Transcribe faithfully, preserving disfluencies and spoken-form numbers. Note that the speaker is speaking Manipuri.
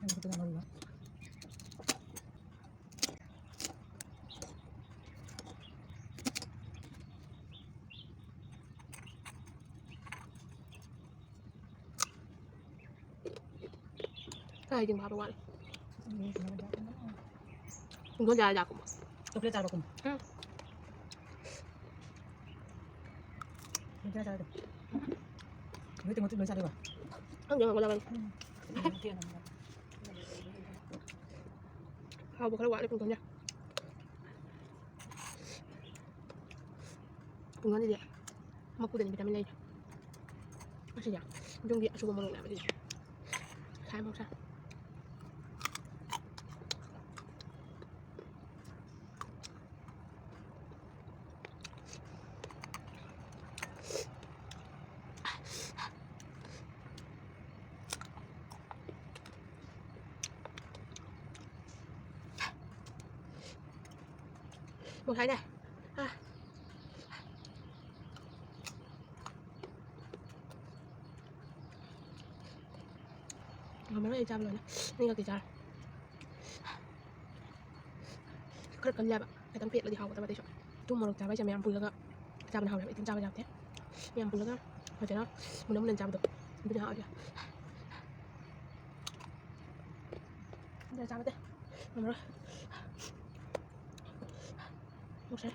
ꯅꯪ ꯈꯨꯠꯇꯨꯅ ꯃꯔꯨ ꯑꯃ꯫ ꯀꯥꯏꯗꯤ ꯐꯥꯕ ꯋꯥꯠꯂꯤ꯫ ꯄꯨꯡ ꯀꯌꯥ ꯂꯥꯛꯀꯨꯝꯕ? ꯆꯣꯀ꯭ꯂꯦꯠ ꯆꯥꯔꯣ ꯀꯨꯝꯕ꯫ ꯎꯝ꯫ ꯆꯣꯀ꯭ꯂꯦꯠ ꯆꯥꯔꯣ꯫ ꯅꯣꯏ ꯇꯤꯡꯉꯣ ꯂꯣꯏ ꯆꯥꯗꯣꯏꯕ? ꯈꯪꯗꯦ, ꯍꯪꯒꯗꯕꯅꯤ꯫ ꯎꯝ꯫ ꯍꯥꯎꯕ ꯈꯔ ꯋꯥꯠꯂꯦ ꯄꯨꯡ ꯀꯌꯥ? ꯄꯨꯡ ꯑꯅꯤꯗꯤ ꯃꯀꯨꯗꯅꯤ ꯚꯤꯇꯥꯃꯤꯟ ꯂꯩꯔꯤꯁꯦ꯫ ꯑꯁꯤꯁꯦ ꯌꯨꯝꯒꯤ ꯑꯁꯨꯕ ꯃꯣꯔꯣꯛꯅꯦꯕ ꯁꯤꯁꯦ꯫ ꯁꯥꯏ ꯃꯣꯔꯣꯛ ꯁꯥꯏ꯫ ꯃꯣꯔꯣꯛ ꯁꯥꯏꯅꯦ꯫ ꯑꯥ꯫ ꯉꯝꯃꯔꯣꯏ ꯑꯩ ꯆꯥꯕ ꯂꯣꯏꯅ꯫ ꯑꯅꯤꯈꯛꯇꯤ ꯆꯥꯔꯦ꯫ ꯈꯔ ꯀꯜꯂꯦꯕ꯫ ꯈꯤꯇꯪ ꯄꯦꯠꯂꯗꯤ ꯍꯥꯎꯒꯗꯕ ꯑꯇꯩꯁꯨ꯫ ꯊꯨꯝ ꯃꯣꯔꯣꯛ ꯆꯥꯕ ꯍꯥꯏꯁꯦ ꯃꯌꯥꯝ ꯄꯨꯜꯂꯒ ꯆꯥꯕꯅ ꯍꯥꯎꯋꯦꯕ꯫ ꯏꯊꯟ ꯆꯥꯕ ꯌꯥꯗꯦ꯫ ꯃꯌꯥꯝ ꯄꯨꯜꯂꯒ ꯐꯖꯅ ꯃꯨꯟꯅ ꯃꯨꯟꯅ ꯆꯥꯕꯗꯣ꯫ ꯑꯗꯨꯅ ꯍꯥꯎꯋꯦ꯫ ꯑꯗꯨꯅ ꯆꯥꯕꯗꯤ ꯉꯝꯃꯔꯣꯏ꯫ ꯃꯣꯔꯣꯛ ꯁꯥꯏ꯫